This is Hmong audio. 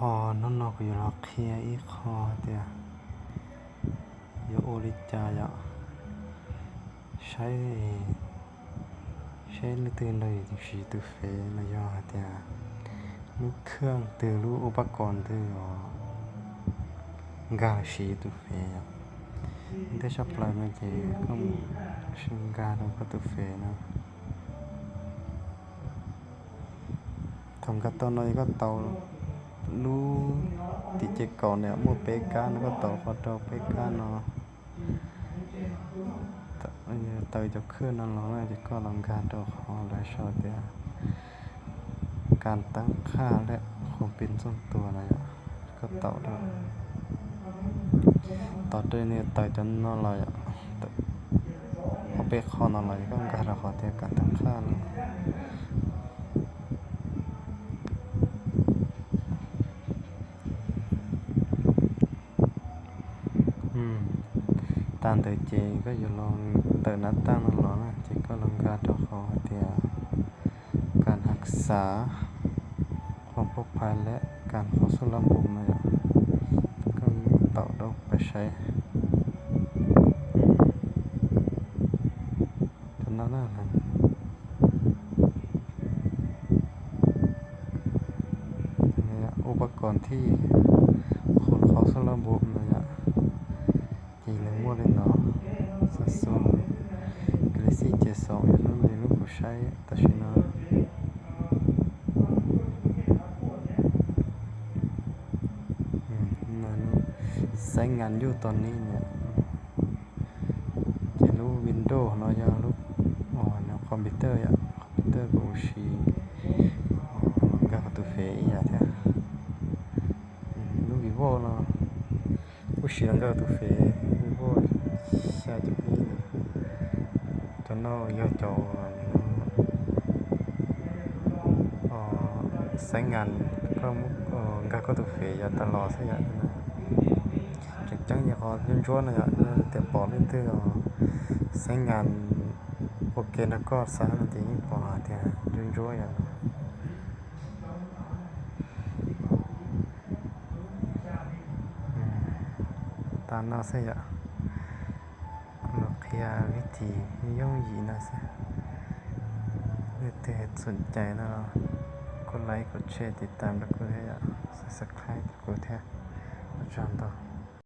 Os, hnub no kuv yuav los qhia ib qho tias yuav ua li cas yom, saib, saib leej twg nrog yus siv tus fev los yog hais tias lub khaj twg, lub uj pab kos twg os, nkag los siv tus fev yom. Ntej tshaj plaws no ces koj mus nkag rau koj tus fev no. Thaum nkag tau no es koj tau lub tim ces kaum na, muaj peb kab no, koj tau qhov rau peb kab no. Tawm cov khaj no los na ces koj los nkag rau qhov lawv sau tias kas tab qhaj lej khuas pis txooj tuag na yom. Koj tau rau, tau rau nws tawm cov no los yom, ob peb qho no los koj nkag rau qhov tias kas tab qhaj no. Tas ntawd ces koj yuav los tawm nav tag no los na ces koj los nkag rau qhov hais tias kas haj xav, qhov pab phais lej kas qhov xub lab npum no yom. Koj taum rau pais saib. Cov no na, uj pab kos thib qhov xub lab npum no yom. Ces nws muaj li no, xov xwm, galaxy ces xoom yog lub no yog lub kuv saib tam sim no. Xaiv ngas yuj tos ni na. Ces lub Windows no yog lub, computer yom, computer kuv siv nkag tus fev ib yam thiab. Lub Vivo no kuj siv los nkag tus fev, Vivo xya caum ib. Cov no yog cov xaiv ngas, koj nkag koj tus fev yav tas los xwb yom. Tseem ceeb yog qhov ntsuab ntsuab no yom, yog tias pom leej twg xaiv ngas ua ke nrog koj xav no ces yeej pom hais tias ntsuab ntsuab yom. Tas no xwb yom. Los qhia vib thim yooj yim no xwb. Leej twg xom cai no kuj like, kuv share, tiv tam rau kuv thiab yom, subscribe rau kuv thiab. Ua tsaug ntau.